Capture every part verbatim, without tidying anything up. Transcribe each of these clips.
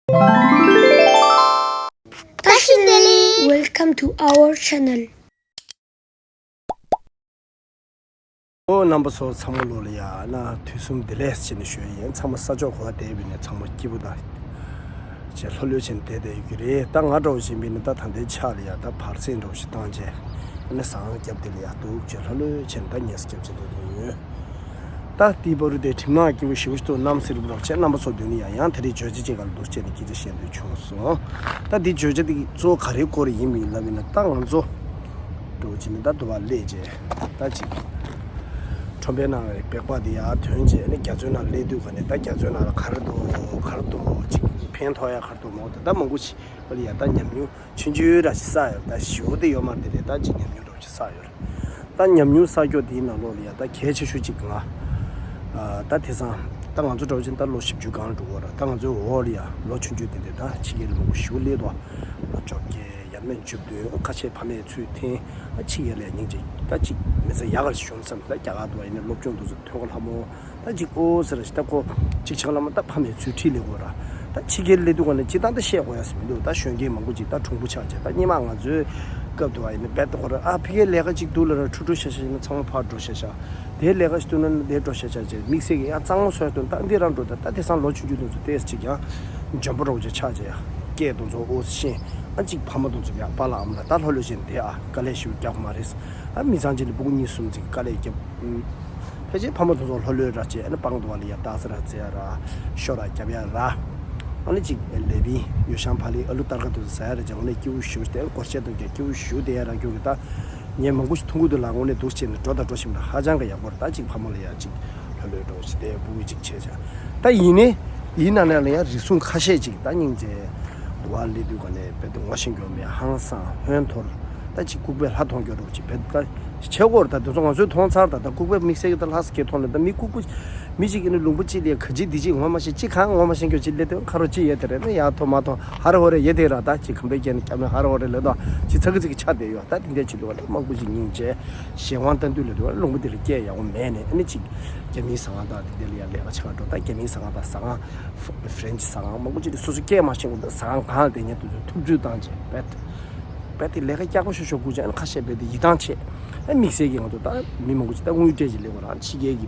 བཀྲ་ཤིས་བདེ་ལེགས། Welcome to our channel. ཨོ་རྣམ་པ་ཚོ་ཚང་མ་ལོ་ལ་ཡ་ན་དུས་གསུམ་བདེ་ལེགས་ཟེར་ནས་ཞུ་ཡ་ཡིན། ཚང་མ་ས་ཕྱོགས་ག་བ་བསྡད་པའི་ནས་ཚང་མ་སྐྱིད་པོ་དང་ཅེས་ལྷོད་ལྷོད་བྱས་ནས་བསྡད་བསྡད་ཡོད་ཀྱི་རེད། ད་ང་འདྲ་བོ་བཞིན་པའི་ནི་ད་ད་ལྟའི་ཆ་ལ་ཡ་ད་བར་སེང་འདྲ་བོ་ཞིག་བཏང་བྱས་ཨ་ནི་ཟ་ཁང་རྒྱབ་དེ་ལ་ཡ་འདུག་ཅེས་ལྷོད་ལྷོད་བྱས་ནས་ད་ཉལ་ས་རྒྱབ་བྱས་བསྡད་བསྡད་ཡོད། ད་དེའི་བར་དུ་དེ་གྲིབ་ནག་སྐྱིད་པོ་ཞེ་པོ་ཞིག་འདུག་གནམ་སེར་པོ་རོགས་བྱས། རྣམ་པ་ཚོ་མདུན་ལ་ཡ་ཡང་དེ་རིང་བརྗོད་བྱ་ཅིག་ག་ལ་འདུག་བྱས་ནས་སྐད་ཆ་བཤད་འདོད་བྱུང་སོང་། ད་འདི་བརྗོད་བྱ་འདི་གཙོ་བོ་ག་རེའི་སྐོར་ཡིན་མིན་ལབ་ཡིན་ན། ད་ང་ཚོ་འགྲོ་བྱས་ནས་ད་དུ་བ་སླེབས་རྗེས་ད་ཅིག་ཁྲོམ་པའི་ནང་གི་སྦེག་པ་འདི་ཡར་ཐོན་རྗེས་ནི་རྒྱ་མཚོའི་ནང་སླེབས་དུས་ག་ནས་ད་རྒྱ་མཚོའི་ནང་ལ་ག་རེ་འདུག་ག་རེ་འདུག་ཅིག་ཕན་ཐོགས་ཡ་ག་རེ་འདུག་མོ་ད་ད་མང་པོ་ཞིག་ཨ་ལི་ཡ་ད་ཉམས་མྱོང་ཆུང་ཆུང་ར་ཞིག་བསགས་ཡོད། ད་ཞེ་པོ་དེ་ཡོད་མ་རེད་དེ་རེད། ད་ཅིག་ཉམས་མྱོང་འདྲ་བོ་ཞིག་བསགས་ཡོད་རེད། ད་ཉམས་མྱོང་བསགས་རྒྱུ་དེའི་ནང་ལོགས་ལ་ཡ་ད་གལ་ཆེ་ཤོས་ཅིག་ང་ཨ་ད་དེང་སང་ད་ང་ཚོ་འདྲ་བོ་ཅིག་ད་ལོ་བཞི་བཅུ་སྒང་ལ་འགྲོ་གི་ཡོད་རེད། ད་ང་ཚོའི་འོག་ལ་ཡ་ལོ་ཆུང་ཆུང་དེ་འདྲ་ད་ཕྱི་རྒྱལ་ལ་མང་པོ་ཞེ་པོ་སླེབས་འདུག་ལོ་བཅོ་བརྒྱད་ཡར་མར་བཅུ་བདུན་ཁ་ཤས་ཕ་མས་ཚུར་འཐེན་ཨ་ཕྱི་རྒྱལ་ལ་ཡ་སྙིང་རྗེ་ད་ཅིག་མི་ཚེ་ཡག་ག་ཞིག་བྱུང་བསམ། ད་རྒྱ་གར་དུ་བ་ཡིན་ན་སློབ་སྦྱོང་དུ་ཚུར་ཐོན་ག་ལྷ་མོ། ད་ཅིག་ཨོ་ཟེར་ཞིག་ད་ཁོ་ཅིག་ཆགས་ལ་མ་ད་ཕ་མས་ཚུར་ཁྲིད་ལས་དགོས་ར། ད་ཕྱི་རྒྱལ་སླེབས་དུས་ག་ནས་སྤྱིར་བཏང་ད་བཤད་དགོས་ཡ་ཟེར་མི་འདུག་ད་གཞོན་སྐྱེས་མང་པོ་ཅིག་ད་གྲུང་པོ་ཆགས་བྱས། ད་སྔོན་མ་ང་ཚོའི་སྐབས་དུ་བ་ཡིན་ན་རྦད་དེ་ཁོ་ར་ཨ་ཕ་གིའི་ལས་ཀ་ཅིག་འདུག་ལབ་ར་ཁྲུ་ཁྲུ་ཤ་ཤ་ཡིན་ན་ཚང་མ་ཕར་འགྲོ་ཤ་ཤ། དེའི་ལས་ཀ་ཞིག་འདུག་ན་དེར་འགྲོ་ཤ་ཤ་བྱས། དམིགས་བསལ་གྱི་ཡང་གཙང་མ་བཟོ་ཡ་འདུག་ད་འདི་རང་འགྲོ། ད་ད་དེང་སང་ལོ་ཆུང་ཆུང་དེ་ཚོ་ཏོག་ཙམ་ཅིག་ཡང་འཇོན་པོ་རོགས་ཅིག་ཆགས་བྱས་ཡ་སྐད་དེ་ཚོ་ཨོ་ཤེས། ཨ་ཅིག་ཕ་མ་དེ་ཚོ་ཡ་པཱ་ལགས་ཨ་མ་ལགས་ད་ལྷོད་ལྷོད་བྱས་ནས་བསྡད་ཨ། དཀའ་ལས་ཞེ་པོ་རྒྱག་དགོས་མ་རེད། ཨ་མི་ཚང་གཅིག་ལ་སྤུ་གུ་གཉིས་གསུམ་ཅིག་དཀའ་ལས་རྒྱབ། ཕལ་ཆེར་ཕ་མ་དེ་ཚོ་ལྷོད་ལྷོད་ར་བྱས། ཨ་ནི་སྤང་དུ་བ་ལ་ཡ་རྟགས་ཟེར་ར་རྩེ་ཡ་ར་ཤོ་ར་རྒྱབ་ཡ་ར། ཨ་ནི་ཅིག་ལས་པིན་ཡོ་ཤང་ཕ་ལི་ཨ་ལུ་སྟར་ཁ་དེ་ཚོ་ཟ་ཡ་ར་བྱས། ཨ་ནི་སྐྱིད་པོ་ཞེ་པོ་དེ་སྒོར་གཞས་དང་རྒྱ་སྐྱིད་པོ་ཞེ་པོ་དེ་ཡ་ར་རྒྱུག་གི་ད། ངས་མང་པོ་ཞིག་མཐོང་གི་འདུག་ལ། དངོས་གནས་འདུག་བྱས་ནས་འགྲོ་དང་འགྲོ་བཞིན་པ་ཧ་ཅང་གི་ཡག་པོ་རེད། ད་ཅིག་ཕ་མ་ལ་ཡ་ཅིག་ལྷོད་ལྷོད་འགྲོ་ཞིག་དེ་སྤུ་གུ་ཅིག་བྱས་བྱས། ད་ཡིན་ནའི་ཡིན་ན་ནས་ལ་ཡ་རིགས་གསུམ་ཁ་ཤས་ཅིག་ད་སྙིང་རྗེ་དུ་བ་སླེབས་དུས་ག་ནས་རྦད་དེ་ངོ་ཤེས་མཁན་མེད། ཧང་སང་ཧོན་ཐོར། ད་ཅིག་ལྐུགས་པས་ལྷ་མཐོང་རྒྱུ་འདྲ་བོ་ཅིག་རྦད་ད་བྱེད་དགོས་རེད། ད་དེ་ཚོ་ང་ཚོས་མཐོང་ཚར། ད་ད་ལྐུགས་པས་དམིགས་བསལ་གྱི་ད་ལྷ་ས་སྐད་མཐོང་ནས་ད་མི་ལྐུགས་པ་མི་གཅིག་གིས་ནི་ལུང་པ་གཅིག་ལ་ག་ཅི་འདི་གཅིག་ངོ་མ་ཤེས། གཅིག་གང་ངོ་མ་ཤེས་མཁན་ཅིག་སླེབས་དུས་ཁ་རོག་གཅིག་ཡོད་དེ་རེད་ན། ཡ་ཐོ་མ་ཐོ་ཧ་རེ་ཧོ་རེ་ཡོད་དེ་ར། ད་ཅིག་ཁམས་པའི་སྐད་ནི་སྐྱབས་ནི་ཧ་རེ་ཧོ་རེ་ལས་དོ་ཅིག་ཚ་གི་ཚི་གི་ཆགས་བསྡད་ཡོད། ད་དེ་འདྲ་བྱེད་དུས་ལ་མང་པོ་ཞིག་སྙིང་རྗེ། གཞན་དབང་བསྟན་དུས་ལ་དུས་ལུང་པ་དེ་ལ་སྐད་ཡག་པོ་མེད་ནས། ཨ་ནི་ཅིག་རྒྱ་མིའི་ཟ་ཁང་དང་དེ་འདྲ་ལ་ཡ་ལས་ཀ་བྱེད་ག་འགྲོ། ད་རྒྱ་མིའི་ཟ་ཁང་དང་ཟ་ཁང་ཧྥ་རན་ཆི་ཟ་ཁང་མང་པོ་ཅིག་ལ་སོ་སོ་སྐད་མ་ཤེས་གོང་དུ་ཟ་ཁང་གང་ལ་བསྡད་མཁན་དེ་ཚོས་ཐུབ་ཚོད་བཏང་བྱས་རྦད་རྦད་དེ་ལས་ཀ་སྐྱག་པ་ཤོར་ཤོར་དགོས་ཀྱང་། ཨ་ནི་ཁ་ཤས་རྦད་དེ་ཡིད་ཐང་ཆད། ཨ་དམིགས་བསལ་གྱི་ང་ཚོ་ད་མི་མང་པོ་ཅིག་ད་དངུལ་སྤྲད་ཅིག་སླེབས་པ་རང་ཕྱི་རྒྱལ་གྱི་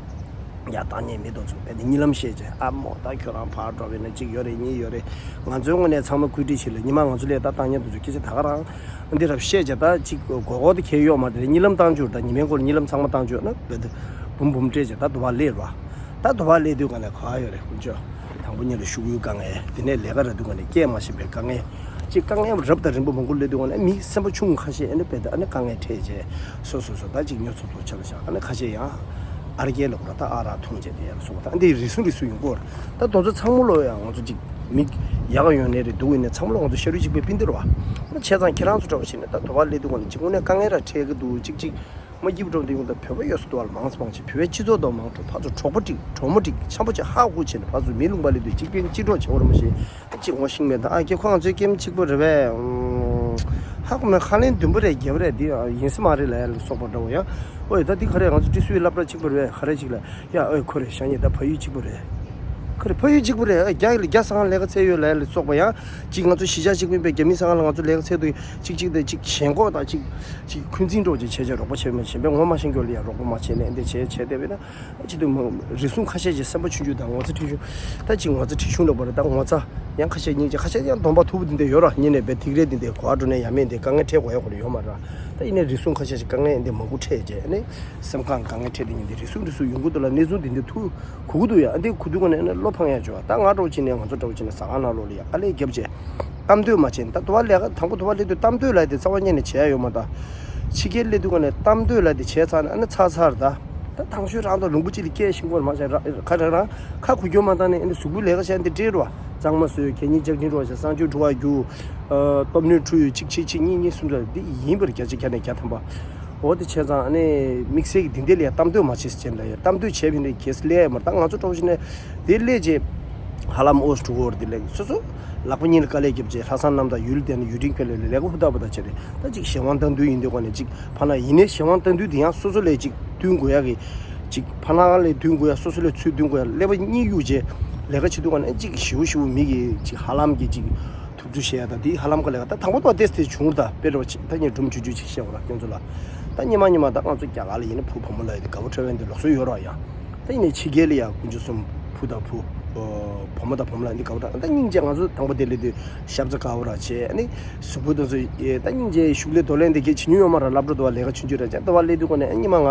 ཡ་བཏང་མཁན་མི་དེ་ཚོ་རྦད་དེ་གཉིད་ལམ་བཤད་བྱས། ཨ་མོ་ད་ཁྱོད་རང་ཕར་འགྲོ་བས་ན་གཅིག་ཡོད་རེད་གཉིས་ཡོད་རེད། ང་ཚོའི་ངོས་ནས་ཚང་མ་བཀོད་སྒྲིག་བྱེད་ལ་ཉི་མ་ང་ཚོ་ལས་ད་བཏང་མཁན་དེ་ཚོ་སྐད་ཆ་ད་ག་རང་འདི་རབ་བཤད་བྱས། ད་ཅིག་མགོ་སྐོར་དེ་ཁྱེར་ཡོད་མ་རེད། གཉིད་ལམ་བཏང་བཅུག་ད་ཉི་མའི་སྐོར་གཉིད་ལམ་ཚང་མ་བཏང་བཅུག་ན་རྦད་དེ་འབུམ་འབུམ་སྤྲད་བྱས་ད་དུ་བ་སླེབས་ར། ད་དུ་བ་སླེབས་དུས་ག་ནས་ག་ཡོད་རེད་དཀོན་མཆོག་དང་པོ་ཉིད་ལ་ཤུགས་ཡུལ་དཀའ་ངལ། དེ་ནས་ལས་ཀ་རག་དུས་ག་ནས་སྐད་མ་ཤེས་པའི་དཀའ་ངལ། ཅིག་དཀའ་ངལ་རབ་དང་རིམ་པ་མང་པོ་སླེབས་དུས་ག་ནས་མི་སེམས་པ་ཆུང་ཁ་ཤས་ཨ་ནི་རྦད་དེ་ཨ་ནི་དཀའ་ངལ་འཕྲད་བྱས། སོ་སོ་སོ་ད་ཅིག་སྨྱོ་ཚོགས་ཚོགས་ཆ་ལ་བཞག་ཨ་ནི་ཁ་ཤས་ཡང་ཨར་རྒྱལ་ལ་གོ་ར་ད་ཨ་རག་འཐུང་བྱས་དེ་ཡར་སོང་བ། ད་འདི་རིགས་གསུམ་རིགས་གསུམ་ཡོང་གི་ཡོད་རེད། ད་དེ་ཚོ་ཚང་མ་ལོ་ཡང་ང་ཚོ་ཅིག་མི་ཡག་ག་ཡོང་ནའི་རེད་སྡུག་ཡིན་ནའི་ཚང་མ་ལོ་ང་ཚོ་ཤ་རུས་གཅིག་པའི་སྤུན་ཟླ་རེད་བ། ཨ་ནི་བྱས་ཙང་ཁྱེད་རང་ཚོ་འདྲ་བོ་བྱས་ནས་ད་དུ་བ་སླེབས་དུས་ག་ནས་ཅིག་དངོས་གནས་དཀའ་ངལ་ར་འཕྲད་ཀྱི་འདུག་ཅིག་ཅིག་མ་སྐྱིད་པོ་འགྲོ་འདི་ཡོང་ད་བོད་པ་ཡོད་སུ་དུ་བ་ལ་མང་ཙམ་མང་ཆེ་བོད་པའི་སྤྱི་ཚོགས་དང་མང་དྲགས་ཕར་ཚུར་གྲོགས་པོ་སྒྲིག་གྲོགས་མོ་སྒྲིག་འཆམ་པོ་བྱས་ཧ་གོ་བྱས་ནས་ཕར་ཚུར་མི་ལུང་པ་སླེབས་དུས་གཅིག་པའི་གཅིག་གྲོགས་བྱེད་བར་མ་ཤེས། གཅིག་ངོ་ཤེས་མེད་ད་ཨ་ཀྱེ་ཁོ་ང་ཚོའི་ཀེམ་གཅིག་པོ་རེད་པས། ཧ་གོ་མེད་ཧ་ལན་བདུན་པོ་རེད་བརྒྱད་པོ་རེད་འདི་ཡིན་ས་མ་རེད་ལབ་ཡ་ལ་སོགས་པ་འདྲ་བོ་ཡང་། ཨོ་ཡ་ད་འདི་ག་རེ་ང་ཚོ་ཀྲི་སུའི་སློབ་གྲྭ་གཅིག་པོ་རེད་ག་རེ་གཅིག་ལ་ཡ་ཨོ་ཡ་ཁོ་རེད་ཤ་ཉེ་ད་ཕ་ཡུལ་གཅིག་པོ་རེད། ཁོ་རེ་ཕ་ཡུལ་གཅིག་པུ་རེད། རྒྱ་ཡིག་ལ་རྒྱ་ས་ཁང་ལས་ཀ་འཚོལ་ཡོད་ལབ་ཡ་ལ་སོགས་པ་ཡང་གཅིག་ང་ཚོ་གཞིས་ཆགས་གཅིག་པུ་ཡིན་པའི་རྒྱ་མི་ས་ཁང་ལ་ང་ཚོ་ལས་ཀ་འཚོལ་དུས་གཅིག་གཅིག་དང་གཅིག་ཞེན་ཁོག་དང་གཅིག་གཅིག་འཁོན་འཛིན་འདྲ་བོ་ཅིག་བྱས་བྱས་རོགས་པ་བྱས་མ་བྱས་པའི་ངོ་མ་ཤེས་མཁན་ལ་ཡང་རོགས་པ་མ་བྱས་ནས་འདི་བྱས་བྱས་བསྡད་པས་ན་ཅི་དུ་མ་རིགས་གསུམ་ཁ་ཤས་ཀྱི་སེམས་པ་ཆུང་ཆུང་དང་ངོ་ཚ་ཁྲེལ་ཆུང་། ད་གཅིག་ངོ་ཚ་ཁྲེལ་ཆུང་འདྲ་པོ་རེད། ད་ངོ་ཚ་ཡང་ཁ་ཤས་སྙིང་རྗེ་ཁ་ཤས་ཡང་གདོང་པ་མཐུག་པོ་འདི་འདྲ་ཡོད་ར། ཉིན་ནས་བས་ཐིག་རེ་འདི་འདྲ་གོ་བ་འགྲོ་ནས་ཡ་མེད་འདི་དཀའ་ངལ་འཕྲད་དགོས་ཡ་ཁོ་ར་ཡོད་མ་ར། ད་ཡིན་ནའི་རིགས་གསུམ་ཁ་ཤས་ཀྱི་དཀའ་ངལ་འདི་མང་པོ་འཕྲད་བྱས་ནས། སེམས་ཁམས་དཀའ་ངལ་འཕྲད་དེ་ཉིན་དེ་རེ་ཟུང་རེ་ཟུང་ཡོང་གི་འདུག་ལ། གནས་ཚུལ་འདི་འདི་ཐུག་གོ་གི་འདུག་ཡ། ཨ་འདི་གོ་དུས་ག་ནས་ཨ་ནི་བློ་ཕངས་ཡ་བྱུང་བ། ད་ང་འདྲ་བོ་བྱས་ནས་ང་ཚོ་འདྲ་བོ་བྱས་ནས་ཟ་ཁང་ནང་ལོགས་ལ་ཡ་དཀའ་ལས་བརྒྱབ་བྱས་གཏམ་འདོད་མ་བྱས་ནས། ད་དུ་བ་ལས་ཀ་དང་པོ་དུ་བ་སླེབས་དུས་གཏམ་འདོད་ལབ་དེ་རྩ་བ་ཉིད་ནས་བྱས་ཡ་ཡོད་མ་ད། ཕྱི་རྒྱལ་སླེབས་དུས་ག་ནས་གཏམ་འདོད་ལབ་དེ་བྱས་ཚར་ནས་ཨ་ནི་ཚར་ཚར་ད། ད་དང་ཤོས་རང་དང་ལུང་པ་གཅིག་ལ་སྐད་ཤེས་ཀྱི་ཡོད་མ་རེད། ཁ་རང་རང་ཁ་གོ་རྒྱུ་མ་བཏང་ནས་ཨ་ནི་གཟུགས་པོའི་ལས་ཀ་བྱས་ནས་འདི་སྤྲད་འགྲོ་བ། གཙང་མ་བཟོས། གད་སྙིགས་རྒྱག་སྒྲིག་འགྲོ་བ་བྱས། གསང་སྤྱོད་འགྲོ་བ་རྒྱུག་ཨ་སྟོབས་ནུས་འཁྲུ་ཡོད་གཅིག་གཅིག་གཅིག་གཉིས་གཉིས་གསུམ་ཙམ་འདི་ཡིན་པར་བརྒྱ་ཆ་བརྒྱ་ནས་བརྒྱ་ཐམ་པ། འོ་དེ་བྱས་ཙང་ཨ་ནི་དམིགས་བསལ་གྱི་འདི་འདི་ལ་ཡ་གཏམ་འདོད་མ་བྱེད་ཟེར་ལ་ཡ་གཏམ་འདོད་བྱས་པ་ཡིན་ན་གལ་སྲིད་སླེབས་ཡ་མ་རེད། ད་ང་ཚོ་འདྲ་བོ་ཞིག་ནས་དེ་སླེབས་རྗེས་ཧ་ལམ་ཨོ་སྤྲུག་གོ་ར་འདི་ལས་སོ་སོ་ལག་པ་གཉིས་ལ་དཀའ་ལས་བརྒྱབ་རྗེས་ལྷག་བསམ་རྣམ་དག་ཡུལ་དེ་ནས་ཡུལ་ཁྲིམས་ཁེ་ལས་ལས་ཀ་ཧུར་ཐག་པ་ད་བྱས་རེད། ད་ཅིག་གཞན་དབང་གཏོང་དུས་ཡིན་དུས་ག་ནས་ཅིག་ཕ་ན་ཡིན་ནའི་གཞན་དབང་གཏོང་དུས་དེ་ཡང་སོ་སོ་ལས་ཅིག་བསྟུན་དགོས་ཡ་གི་ཅིག་ཕ་ན་ལས་བསྟུན་དགོས་ཡ་སོ་སོ་ལས་ཚུར་བསྟུན་དགོས་ཡ་ཀླད་པ་གཉིས་གཡུག་རྗེས་ ལས་ཀ་བྱེད་དུས་ག་ནས་གཅིག་ཞིའུ་ཞིའུ་མི་གི་གཅིག་ཧ་ལམ་གྱི་གཅིག་ཐུབ་ཚོད་བཤད་ཡ་ད་དེ་ཧ་ལམ་ག་ལས་ཀ་ད་དང་པོ་ཏོ་ཏེས་ཏེ་བྱུང་ར་ད་དཔེ་རོ་ཆེ་ད་ངས་སྒྲུང་ཆུང་ཆུང་ཅིག་བཤད་འོ་ར་ཁྱོད་ཚོ་ལ། ད་ཉི་མ་ཉི་མ་ད་ང་ཚོ་རྒྱ་གར་ལ་ཡིན་ན་བུ་བུ་མོ་ལ་ཡིན་ན་དགའ་བོ་འཕྲད་པའི་འདི་ལོགས་སུ་ཡོད་ར་ཡ། ད་ཡིན་ནའི་ཕྱི་རྒྱལ་ལ་ཡ་དཀོན་མཆོག་གསུམ་བུ་དང་བུ། བུ་མོ་དང་བུ་མོ་ལ་འདི་དགའ་བོ་དང་ད་སྙིང་རྗེ་ང་ཚོ་དང་པོ་དེ་ལས་དུས་ཞབས་ཚ་དགའ་བོ་ར་བྱས་ཨ་ནི་གཟུགས་པོ་དང་ཚོ་ཡེ་ད་སྙིང་རྗེ་ཤུགས་ལས་དོ་ལེན་དེ་གས་བྱེད་མྱོང་ཡོད་མ་ར་སློབ་གྲྭ་དུ་བ་ལས་ཀ་ཆུང་ཆུང་ར་བྱས་དུ་བ་ལས་དུས་གོ་ནས་ཨ་ཉི་མ་ང་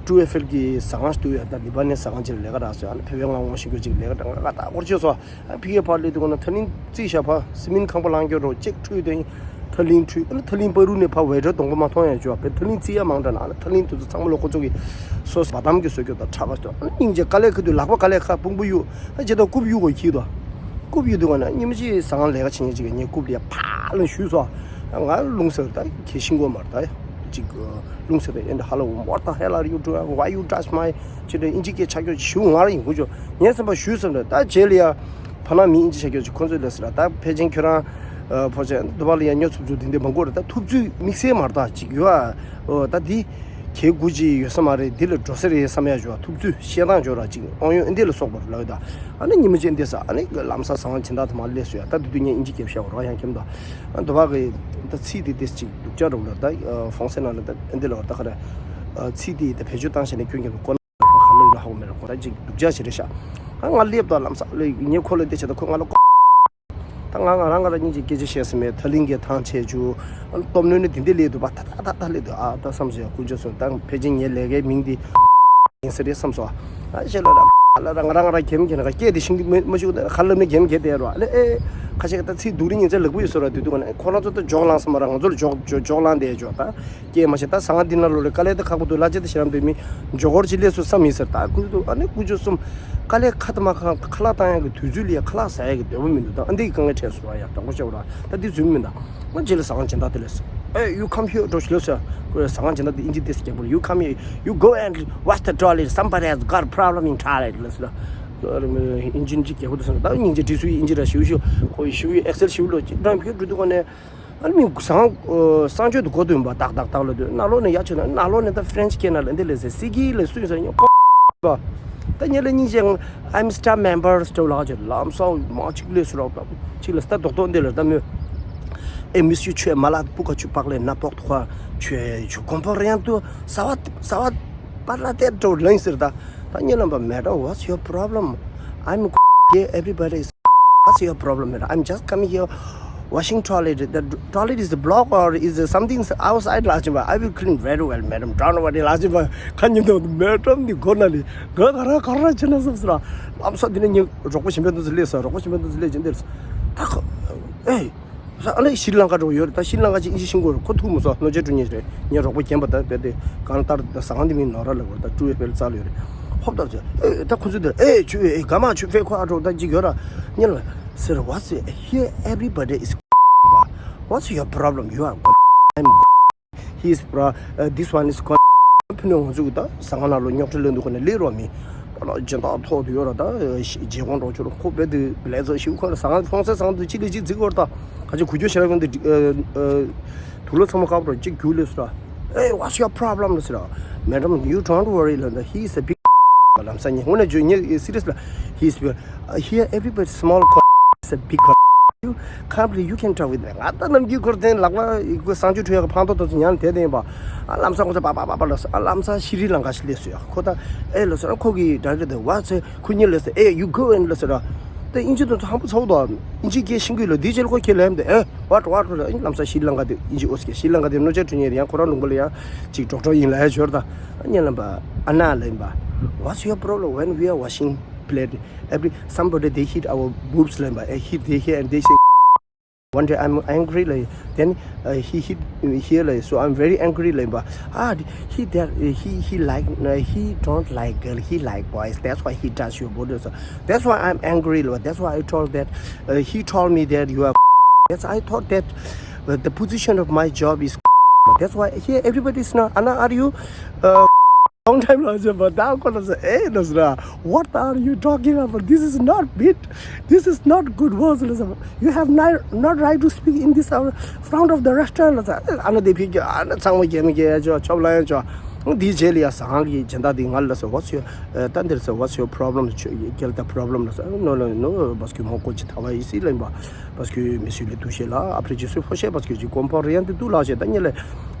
ཀྲུ་ཨེ་ཧྥེལ་གི་ཟ་ཁང་ཞིག་འདུག་ཡ་ད་ལི་པ་ནས་ཟ་ཁང་ཅིག་ལས་ཀ་རག་སོང་ཨ་ནི་བོད་པའི་ང་འོང་ཤིང་གོ་ཅིག་ལས་ཀ་རག་ང་ད་སྐོར་ཆོད་སོང་ཨ་ཕི་གེ་ཕར་སླེབས་དུས་ཁོ་ན་ཐ་ལིང་རྩིས་བཞག་ཕ་སི་མིན་ཁང་པ་ལང་སྐྱོ་རོ་ཅེག་འཁྲུད་དེ་ཐ་ལིང་འཁྲུད་ཨ་ནི་ཐ་ལིང་པ་རུ་ནས་ཕ་ཝེ་ཊར་གདོང་པ་མ་མཐོང་ཡ་བྱོས་པས་ཐ་ལིང་རྩིས་ཡ་མང་དྲགས་ན་ཨ་ནི་ཐ་ལིང་དུ་ཚོ་ཚང་མ་ལོ་ཁོ་ཚོ་གི་སོ་སོ་བ་དམ་གི་སོ་སྐྱོ་དང་ཁྲག་པ་སོ་ཨ་ནི་སྙིང་རྗེ་དཀའ་ལས་ཁ་དུས་ལག་པ་དཀའ་ལས་ཁ་དཔུང་པོ་གཡུག་ཨ་ཇེ་དང་རྐུབ་གཡུག་གོ་ཁྱི་དོ་རྐུབ་གཡུག་དུས་ག་ན་ཉི་མ་གཅིག་ཟ་ཁང་ལས་ཀ་བྱེད་མཁན་གཅིག་གིས་ངའི་རྐུབ་ལ་ཡ་ཕ་ལོ་ཞུས་སོ་ང་རླུང་སེར་ད་ཁྱེད་ཤིང་གོ་མར་ད་ཡ་གཅིག་རླུང་སེར་ད་ཨེ་འདྲ་ཧ་ལ་འོ་what the hell are you doing why you touch my ཅི་འདྲ་ཨིན་ཇི་སྐད་ཆ་སྐྱོ་ཞུ་ང་ར་ཡིན་གོ་ཅོ་ངས་སེམས་པ་ཞུས་སེམས་རེད་ད་རྗེས་ལ་ཡ། ཕ་ནང་མི་ཨིན་ཇི་ཤ་ཁྱོད་ཀྱི་ཁོང་ཚོས་ལས་སི་ར་ད་ཕལ་ཆེན་ཁྱོད་རང་ཕོ་ཆེན་འདུ་བ་ལ་ཡང་ཉོ་ཚུབ་ཚུབ་དེ་འདྲ་མང་པོ་རེད་ད་ཐུབ་ཚོད་དམིགས་བསལ་མ་རེད་ད་ཅིག་ཡོད་ཨ་ད་འདི་གལ་དགུ་ཅི་ཡོད་ས་མ་རེད་འདི་ལ་འགྲོ་ས་རེད་བསམ་ཡ་ཞུ་བ་ཐུབ་ཚོད་བཤད་སྟངས་ཞུ་ར་ཅིག་ཨང་ཡོད་འདི་ལ་སོགས་པ་རེད་ལ་ཡོད་ད་ཨ་ནི་ཉི་མ་ཅན་འདི་ས་ཨ་ནི་ལམ་ས་ཟང་ཆིན་ད་ཐ་མ་ལས་སུ་ཡ་ད་དུ་དུ་ངས་ཨིན་ཇི་སྐད་བཤད་བ་རོ་ཡང་ཁྱིམ་ད་ཨ་འདུ་བ་གི་ད་ཚིག་དེ་ཏེས་ཅིག་སྡུག་ཅག་རུ་ལ་ད་ཧྥོང་སེ་ན་ལ་ད་འདི་ལ་བ་ད་ཁ་ར་ཚིག་དེ་ད་བེད་སྤྱོད་བཏང་བྱས་ནས་ཁྱོད་ཀྱི་ཀོ། ག་ལ་ཡིན་ན་ཧ་གོ་མེད་ར་ཁོ་ར་ཅིག་སྡུག་ཅག་ཞིག་རེད་ཤག་ཨ་ང་སླེབས་དང་ལམ་སང་ལ་ངས་ཁོ་ལ་བལྟས་བྱས་ད་ཁོ་ང་ལ་ཀོ། ད་ང་ང་རང་ང་རང་སྙིང་རྗེ་སྐད་ཆ་བཤད་ས་མེད་ཐ་ལིང་གི་ཐང་ཆད་བཅུག་ཨ་སྟོབས་ནུས་ནི་དེ་འདི་སླེབས་འདུག་པ་ད་ད་ད་ད་སླེབས་འདུག་ཨ་ད་བསམ་སོང་ཡ་ཀུན་སྤྱོད་སོང་ད་ཕལ་ཆེར་ངའི་ལས་ཀའི་མིང་འདི་ཡིན་ས་རེད་བསམ་སོང་ཨ་ཞེ་ལ་ར་ལ་ར་ང་རང་ང་རང་གེམ་གེ་ན་ག་སྐད་དེ་ཤིང་གི་མི་མ་བཅུག་ད་ཁ་ལབ་ནི་གེམ་གེ་དེ་ར་ཨ་ལེ་ཨེ་ཁ་ཤས་ཀ་ད་ཚིག་སྡུག་རི་ཉིན་ཚེ་ལག་པུ་ཡོད་སོ་ར་དུས་དུས་ག་ན་ཁོ་རང་ཚོ་ད་འཇོག་ལངས་ས་མ་ར་ང་ཚོ་ལ་འཇོག་འཇོག་འཇོག་ལངས་དེ་འཇོག་ད། སྐྱེས་མ་ཤེས་ད་ཟ་ང་འདི་ན་ལོ་ལེ་དཀའ་ལས་ད་ཁག་པོ་འདུག་ལ་ཅི་ད་ཤེས་རམ་དེ་མི་འཇོ་གོར་ཅི་ལས་སུ་བསམ་མི་ཟེར་ད་ཁུལ་དུ་ཨ་ནི་ཀུ་ཅོ་གསུམ་དཀའ་ལས་ཁ་ད་མ་ཁ་ཁ་ལག་བཏང་ཡག་གི་དུས་ཚོད་ལ་ཡ་ཁ་ལག་ཟ་ཡག་གི་འདོད་པ་མི་འདུག་ད་ཨ་འདི་གི་དཀའ་ངལ་འཕྲད་སོང་བ་ཡ་དྲང་པོ་བཤད་པ་ར་ད་འདི་རྫུན་མིན་ད་ང་རྗེས་ལ་ཟ་ང་སྦྱིན་བདག་དེ་ལས་སོ་ཨེ་you come here འགྲོ་ཞིག་ལོས་སོ་ཁོས་ཟ་ང་སྦྱིན་བདག་དེ་ཨིན་ཇི་དེ་སི་རྒྱག་པོ་ར་you come here you go and wash the toilet somebody has got problem in toilet ལས་སོ་ཨིན་ཇི་ཨིན་ཇི་རྒྱག་པོ་དེ་སོང་ད་སྙིང་རྗེ་འདྲི་སུ་ཡི་ཨིན་ཇི་ར་ཞིའུ་ཞིའུ་ཁོ་ཡི་ཞིའུ་ཡི་ཨེག་སེལ་ཞིའུ་ལོ་ཅི་འགྲོ་ཡིན་ཕྱིར་འགྲོ་དུས་གོ་ནས། ཨ་ནི་མི་སང་ཨོ་གསང་སྤྱོད་དུ་གོ་དུ་ཡིན་པ་ཏག་ཏག་ཏག་ལ་དུ་ནང་ལོགས་ནས་ཡ་ཆོད་ན་ནང་ལོགས་ནས་ད་ཧྥ་རན་ཆི་སྐད་ནང་ལ་འདི་ལས་ཟེར་སི་ཀི་ལ་སུ་ཡིན་ཟེར་ཉོ་ཀོ་པ། ད་ཉེ་ལ་སྙིང་རྗེ། I'm star member སྤྲོ་ལགས་ཀྱི་ལམ་སང་མ་གཅིག་ལས་སུ་རོགས་དང་གཅིག་ལ་སྟ་རྡོག་རྡོག་འདི་ལ་ད་མོ། Et monsieur, tu es malade, pourquoi tu parles n'importe quoi? Tu es, tu comprends rien, toi. Ça va, ça va pas la tête, toi, là, c'est ça. Tanya Lamba, madam, what's your problem? I'm here, everybody is. What's your problem, madam? I'm just coming here washing toilet. The toilet is blocked or is something outside, Lajiba. I will clean very well, madam. Don't worry, Lajiba. Can you do, madam? The Gonali. Go, go, go, go, China, Sasra. I'm sorry, you, Rokoshima, the Lisa, Rokoshima, the Legend. Hey. ཨ་ལེ་ཤྲི་ལང་ཀ་འགྲོ་ཡོད་རེད་ད་ཤྲི་ལང་ཀ་ཅིག་ཨིན་ཇི་ཤེས་ཀྱི་ཡོད་རེད་ཁོ་ཐུག་མི་སོང་ནོ་ཇེ་ཀྲུ་ཉེ་རེད་ངའི་རོགས་པ་རྒན་པ་ད་བེ་དེ་གང་ལྟར་ཟ་ཁང་འདི་མིན་ནོ་ར་ལ་གོ་ད་ཀྲུ་ཨེ་ཕེལ་རྩ་ལ་ཡོད་རེད་ཧོབ་ད་ཟེར་ཨེ་ད་ཁོ་ཚོ་དེ་ཨེ་ཆུ་ཨེ་ག་མ་ཆུ་ཕེ་ཁོ་ཨ་འགྲོ་ད་ཅིག་ཡོད་ར་ཉེ་ལ་ཟེར་what's here everybody is what's your problem you are I'm He's pro, uh, this one is con. ཕུ་ནུ་ང་ཚོ་གི་ད་ཟ་ཁང་ནང་ལོ་རྙོག་དྲ་ལེན་འདུག་ག་ནས་ལས་རོགས་མི། ཨ་ལ་སྦྱིན་བདག་ཐོག་ཏུ་ཡོད་ར་ད་རྗེས་དགོངས་འགྲོ་ཆོག་ཁོ་བེད་དུ་བླས་ཚོ་ཞིག་ཁོ་ལ་ཟ་ཁང་ཕོང་སའི་ཟ་ཁང་དུ་ཅི་ལས་ཅི་རྫིག་གོ་ར་ད་ག་ཅི་གུ་རྒྱུ་ཞེ་ར་ཡོང་དུ་དུག་ལོ་ཚང་མ་ཁག་པོ་ཅིག་རྒྱུ་ལས་སུ་ར། Hey, what's your problem? ལ་ཟེར་ར། Madam, you don't worry ལ་ད་he is a big ལམ་སང་ཉེ་ཧོ་ན་ཇོ་ཉེ་serious ལ་he is big. Uh, here everybody small car is a big car. You can't believe you can talk with me. ང་ད་ནམ་རྒྱུན་ཁོར་དེ་ལག་པ་ཡི་གོ་གསང་སྤྱོད་ཁྲོད་ཡག་ཕང་ཏོ་ཏོ་ཚོ་ཉན་དེ་དེ་ཡིན་པ། ཨ་ལམ་སང་ཁོ་ཚོ་པ་པ་པ་པ་ལ་ཟེར་ཨ་ལམ་སང་ཤི་རི་ལང་ཀ་ཞིག་ལས་སུ་ཡ་ཁོ་ད་ཨེ་ལ་ཟེར་ཨ་ཁོ་གི་director དེ་what's ཁོ་ཉིད་ལ་ཟེར་ཨེ་you go in ལ་ཟེར་ར། དེ་ཨིན་ཇི་དོན་ཚོ་ཧམ་པོ་ཚ་བོ་དོ། ཨིན་ཇི་སྐད་ཤེས་ཀྱི་ལ་དེའི་རྗེས་ལ་ཁོ་ཁྱེད་ལ་ཡམ་དེ་ཨེ་what what ལ་ཨིན་ལམ་སང་ཤི་རི་ལང་ཀ་དེ་ཨིན་ཇི་ཨོ་སི་ཀེ་ཤི་རི་ལང་ཀ་དེ་ནོ་ཅེ་ཁྲུ་ཉེ་དེ་ཡང་ཁོ་རང་ལུང་པ་ལ་ཡང་ཅིག་ཌོག་ཊར་ཡིན་ལ་ཡ་ཞོར་ད་ཨ་ཉེ་ལམ་པ་ཨ་ན་ལ་ཡིན་པ། What's your problem when we are washing plate? Every somebody they hit our boobs ལ་ཡིན་པ། ཨེ་hit they here and they say One day I'm angry like then uh, he hit me here like so I'm very angry like but ah he that uh, he he like uh, he don't like girl he like boys that's why he touch your body so that's why I'm angry like that's why I told that uh, he told me that you are that's I thought that uh, the position of my job is that's why here everybody is not Anna are you uh, long time ལ་ཟེར་བ་ད་ཁོ་ལ་ཟེར་ཨེ་ལ་ཟེར། What are you talking about? This is not bit. This is not good words ལ་ཟེར། You have not, not right to speak in this our front of the restaurant ལ་ཟེར། ཨ་ན་དེ་ཕི་གི་ཨ་ན་ཚང་མ་རྒྱལ་མི་རྒྱལ་ཡ་ཅོ་ཆོབ་ལ་ཡ་ཅོ། འདིའི་རྗེས་ལ་ཡ་ཟ་ཁང་གི་སྦྱིན་བདག་འདི་ང་ལ་ཟེར། What's your, uh, ད་འདིར་ཟེར། What's your problem? Quelle est ta problème? ལ་ཟེར། No, no, no, parce que mon coach travaille ici. ལ་ཡིན་པ། Parce que monsieur le touché là, après je suis fâché parce que je comprends rien du tout là. ཞེས་ད་ཉེ་ལས་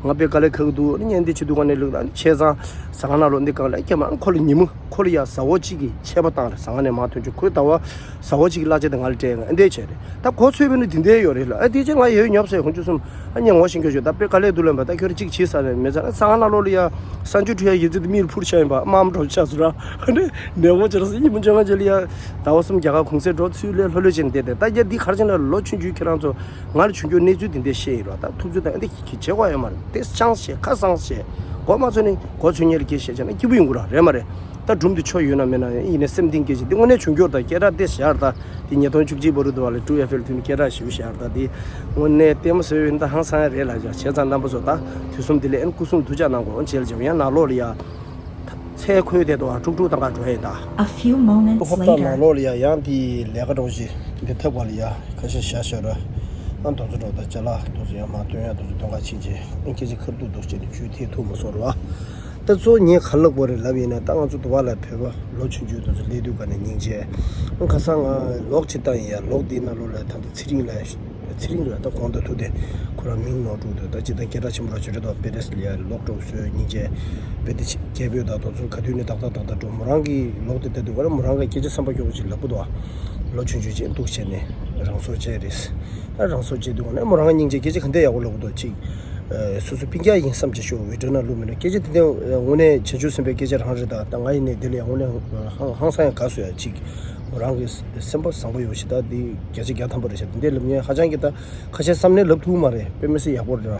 ང་དཔེ་དཀའ་ལས་ཁག་གི་འདུག་ཨ་ནི་ཉན་འདི་བྱེད་དུས་ག་ནས་ལུག་ཨ་ནི་བྱས་ཙང་ཟ་ཁང་ནང་ལོགས་འདི་གང་ལ་ཁྱེད་མ་ཁོ་ལ་ཉིན་མོ་ཁོ་ལ་ཡ་ཟ་འོག་གཅིག་གི་ཆད་པ་བཏང་རེད། ཟ་ཁང་ནས་མར་ཐོན་ཆོག་ཁོས་ཟླ་བ་ཟ་འོག་གཅིག་གི་གླ་ཆ་དེ་ང་ལ་སྤྲད་ཨ་འདི་བྱས་རེད། ད་གོ་ཚོད་པས་ནི་དེ་འདྲའི་ཡོད་རེད་ལ། ཨ་དེ་ཅི་ང་ཡོད་ཉོབ་ཟེར། ཁོང་ཚོ་གསུམ་ཨ་ཉན་ངོ་ཤེས་མཁན་ཞིག་ད་དཔེ་དཀའ་ལས་འདུག་ལབ་པ། ད་ཁྱོད་རང་གཅིག་བྱེད་ས་རེད། མེད་ཙང་ཟ་ཁང་ནང་ལོགས་ལ་ཡ་གསར་འགྱུར་ཁྲོད་ཡ་ཡི་ཙི་དེ་མིར་འཕུར་ཆ་ཡིན་པ་དམའ་མོ་འགྲོ་ཆ་ཟུ་ར། ཨ་ནི་ནས་འོ་ཅེར་སི་ཉིན་མོ་བཅོ་ལྔ་ཅེར་ལ་ཡ་ཟླ་བ་གསུམ་རྒྱ་གར་གུང་སེང་འགྲོ་ཚུལ་ལས་ལྷོད་ལྷོད་ཅན་བསྡད་དེ། ད་རྒྱ་འདི་གར་ཅན་ལ་ལོ་ཆུང་ཆུང་ཁྱེད་རང་ཚོ་ང་ལ་བྱུང་རྒྱུ་གནས་ཚུལ་དེ་འདྲས་བཤད་ཡིན་རོགས། ད་ཐུབ་ཚོད་དང་འདི་གི་བྱེད་དགོས་ཡོད་མ་རེད། དེ་ཆང་བཤད་ཁ་སང་བཤད་གོ་མ་ཚོད་ནི་གོ་ཚོད་ཉེར་གྱིས་བཤད་བྱས་ན་སྐྱིད་པོ་ཡོང་གི་ར་རེད་མ་རེད། ད་སྒྲུང་འདི་ཆོ་ཡོད་ན་མེད་ན་ཡིན་ནས་སེམས་གཏིང་སྐྱེ་ཅིག་འདི་དངོས་གནས་བྱུང་རྒྱུར་ད་སྐད་གྲགས་དེ་ཞར་ད་འདི་ཉིས་སྟོང་བཅུ་གཅིག་བར་དུ་བ་ལས་ཀྲུ་ཨེ་ཧྥེལ་ཐུན་སྐད་གྲགས་ཞུ་ཞར་ད་འདི་དངོས་གནས་ལྟད་མོ་བཟོས་ཡོད་ད་ཧང་སང་ཡ་རེད་ལ་བྱ་བྱས་ཙང་རྣམ་པ་ཚོ་ད་དུས་གསུམ་འདི་ལས་ཨན་སྐུ་གསུང་ཐུགས་ཅག་གནང་དགོས་འཇལ་འཇལ་ཡང་ནང་ལོགས་ལ་ཡ། ཚལ་ཁོལ་དེ་དུ་ཨ་ཀྲུག་ཀྲུག་དང་ག་འགྲོ་ཡིན་ད། A few moments ཧོབ་ཐང་ནང་ལོགས་ལ་ཡ་ཡང་དེའི་ལས་ཀ་འགྲོ་ཞིག་འདི་ཐབ་ག་ལ་ཡ་ཁ་ཤས་བཞག་ཤོར་ར། ཨ་དོ་ཚོ་འགྲོ་ད་ཅ་ལག་དོ་ཚོ་ཡང་མ་སྟོན་ཡ་དོ་ཚོ་སྟོན་ག་ཕྱིན་ཆེ་ཨ་སྐད་ཆ་ཁར་འདུག་འདུག་ཅེས་ནས་ཆུ་ཐིག་ཐུག་མ་སོང་ར། ད་གཙོ་ངས་ག་ལབ་དགོས་རེད་ལབ་ཡིན་ན་ད་ང་ཚོ་དུ་བ་ལ་བོད་པ་ལོ་ཆུང་ཆུང་དོ་ཚོ་སླེབས་དུས་ག་ནས་སྙིང་རྗེ། ཨ་ཁ་སང་ང་ལོག་ཅིག་བཏང་ཡིན་ཡ་ལོག་འདི་ནང་ལོགས་ལ་ད་འདི་ཚེ་རིང་ལ། ཚེ་རིང་རེད་ད་དགོངས་དག་ཐུགས་དེ་ཁོ་རང་མིང་ནོར་འགྲོ་འདུག་ད་ཅི་ད་སྐད་གྲགས་ཆེན་པོ་ར་ཅི་རེད་དོ་པེ་རེ་སི་ལ་ཡ་ལོག་འགྲོ་བཟོས་སྙིང་རྗེ་བེ་དེ་ཆེ་སྐད་འབོད་ད་དོ་ཚོ་ག་དུས་ནས་ཏག་ཏག་ཏག་ཏག་འགྲོ་མོ་རང་གི་ལོག་དེ་ད་དུས་ག་ར་མོ་རང་གི་སྐད་ཆ་བསམ་པ་སྐྱོ་པོ་ཅིག་ལབ་གི་འདུག་ལོ་ཆུང་ཆུང་ཅིག་འདུག་བྱས་ནས་རང་སྲོག་བཅད་རེད། ད་རང་སྲོག་བཅད་དུས་ག་ནས་མོ་རང་གི་སྙིང་རྗེ་སྐད་ཆ་ག་འདྲ་ཡག་པོ་ལབ་གི་འདུག་ཅིག་སོ་སོ་སྤུན་ཀྱག་ཡིན་བསམ་བྱས་ཤོག་བི་ཌི་ཡོ་ནང་བླུགས་མེད་ན་སྐད་ཆ་དེ་འདྲ་དངོས་གནས་བྱང་ཆུབ་སེམས་དཔའི་སྐད་ཆ་རང་རེད་ད། ད་ང་ཡིན་ནས་དེ་ལ་ཡང་དངོས་གནས་ཧང་ཧང་སང་ཡང་དགའ་སོ་ཡ་ཅིག་མོ་རང་གི་སེམས་པ་བཟང་པོ་ཡོད་ཞེ་ད་འདི་བརྒྱ་ཆ་བརྒྱ་ཐམ་པ་རེད་ཤག་འདི་འདྲའི་ལབ་མཁན་ཧ་ཅང་གི་ད་ཁ་ཤས་བསམ་ནས་ལབ་ཐུབ་མ་རེད། དཔེ་མི་སྲིད་ཡག་པོ་རེད་ར།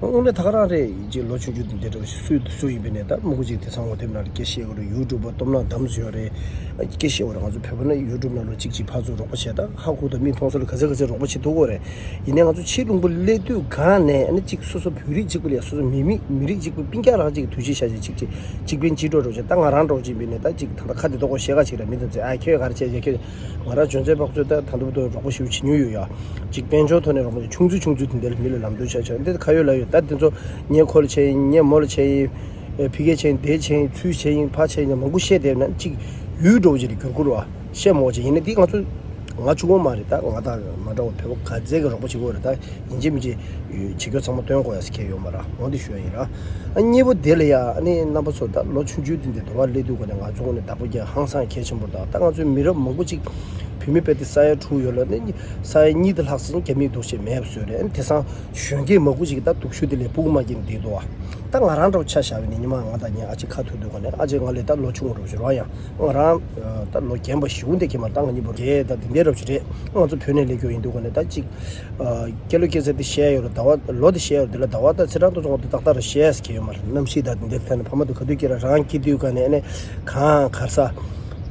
དངོས་གནས་ད་ག་རང་རེད་ཅེས་ལོ་ཆུང་ཆུང་འདི་འདྲ་སུས་སུ་ཡིན་པས་ནས་ད་མི་གུ་ཅིག་དེ་ཚང་ངོ་དེབ་ནང་ལ་སྐད་བཤད་གི་རེད། ཡུ་ཊུབ་པ་སྟོབས་ན་དམ་སུ་ཡོད་རེད། སྐད་བཤད་འོ་རེད། ང་ཚོ་བོད་པ་ན་ཡུ་ཊུབ་ནང་ལོ་གཅིག་གཅིག་ཕར་ཚུར་རོགས་པ་བྱས་ད་ཧ་གོ་ད་མི་མཐོང་ས་ལ་ག་ཚད་ག་ཚད་རོགས་པ་བྱེད་ཐུབ་གོ་རེད། ཡིན་ནའི་ང་ཚོ་ཕྱི་ལུང་པ་སླེབས་དུས་གང་ནས་ཨ་ནི་གཅིག་སོ་སོ་བོད་རིགས་གཅིག་པུ་ལ་ཡ་སོ་སོ་མི་མི་མི་རིགས་གཅིག་པུ་སྤུན་ཀྱག་རང་གཅིག་གི་དུས་ཆེན་ཤ་ཞིག་གཅིག་གཅིག་གཅིག་པན་གཅིག་འགྲོ་འགྲོ་བྱས་ད་ང་རང་འགྲོ་གཅིག་པན་ནས་ད་གཅིག་ད་ལྟ་ཁ་དེ་ཏོག་གོ་ཤེས་ག་ཅིག་ར་མི་དང་ཚེ་ཨ་ཁྱོད་ག་རེ་བྱས་རྒྱ་ཁྱོད། ང་རང་འཇོན་ཚད་དཔག་ཚོད་ལྟར་ད་དུང་ད་རོགས་པ་ཞུ་བྱེད་མྱོང་ཡོད་ཡ། གཅིག་དཔལ་འབྱོར་ཐོག་ནས་རོགས་པ་ཆུང་ཚུལ་ཆུང་ཚུལ་དེ་འདྲ་ལ་མི་ལ་ལམ་སྟོན་བྱ་བྱ་འདི་ཁ་ཡོད་ལ་ཡོད་ད་དེ་ཚོ་ངའི་ཁོ་ལ་བྱས་ཡིན་ངའི་མོ་ལ་བྱས་ཡིན། ཕི་གེ་བྱས་ཡིན་དེ་བྱས་ཡིན་ཚུལ་བྱས་ཡིན་ཕ་བྱས་ཡིན་མང་པོ་བཤད་བསྡད་ན་གཅིག་ཡུལ་འགྲོ་བ་ཅིག་ལ་གྱུར་ཁུར་བ་བཤད་མོ་བྱས་ཡིན་ན་འདི་ང་ཚོ་ང་གཅིག་པོ་མ་རེད་ད་ང་དང་མ་འདྲ་བ་བོད་པ་ག་ཚད་ཀྱི་རོགས་པ་བྱེད་དགོས་རེད་ད། ཡིན་གཅིག་མིན་གཅིག་བྱེད་རྒྱུ་ཚང་མ་སྟོན་དགོས་ཡ་ཟེར་མཁན་ཡོད་མ་རེད། འོ་འདི་ཞུ་ཡ་ཡིན་ར། ཨ་གཉིས་པོ་དེ་ལ་ཡ་ཨ་ནི་རྣམ་པ་ཚོ་ད་ལོ་ཆུང་ཆུང་དེ་འདི་དུ་བ་སླེབས་དུས་ག་ནས་ང་ཚོ་ངོས་ནས་བདག་པོ་རྒྱག་ཧང་སང་གལ་ཆེན་པོ་རེད་ད། ད་ང་ཚོའི་མི་རབས་མང་པོ་ཅིག་བུད་མེད་དཔེ་དེ་ས་ཡ་དྲུག་ཡོད་ལ་ནི་ས་ཡ་གཉིས་དེ་ལྷག་ཟིན་རྒྱ་མིའི་འདུག་བྱེད་མེད་པ་བཟོས་རེད། ཨ་ནི་དེང་སང་གཞོན་སྐྱེས་མང་པོ་ཅིག་གིས་ད་སྡུག་ཤོས་དེ་ལས་སྤུ་གུ་མ་སྐྱེས་ནས་བསྡད་འདུག་བ། ད་ང་རང་འདྲ་བོ་ཆ་བཞག་པ་ནི་ཉི་མ་ང་དང་ངའི་ཨ་ཅེ་ཁ་ཐུག་དུས་ག་ནས་ཨ་ཅེ་ང་ལས་ད་ལོ་ཆུང་རུ་བཞུར་བ་ཡང་ང་རང་ད་ལོ་རྒན་པ་ཞེ་པོ་འདི་ཁྱེད་མ་ད་ང་གཉིས་པོ་རྒས་ད་དེ་འདྲའི་རབས་ཅིག་རེད། ང་ཚོ་བོད་ནས་སླེབས་རྒྱུ་ཡིན་དུས་ག་ནས་ད་ཅིག་སྐྱེ་ལོ་སྐྱེ་ཚེ་འདི་བཤད་ཡོད་རེད། ཟླ་བ་ལོ་འདི་བཤད་ཡོད་རེད། འདི་ལ་ཟླ་བ་ད་ཚེ་རང་ཏོ་ཚོ་ང་ཚོ་ཏག་ཏག་རེད་བཤད་ཡས་ཀྱི་ཡོད་མ་རེད། གནམ་གཤིས་དང་འདི་འདིར་ཐད་ནས་ཕ་མ་དུ་ག་དུས་སྐྱེ་ར་རང་སྐྱེ་དུས་ག་ནས་ཨ་ནི་གངས་གར་ས་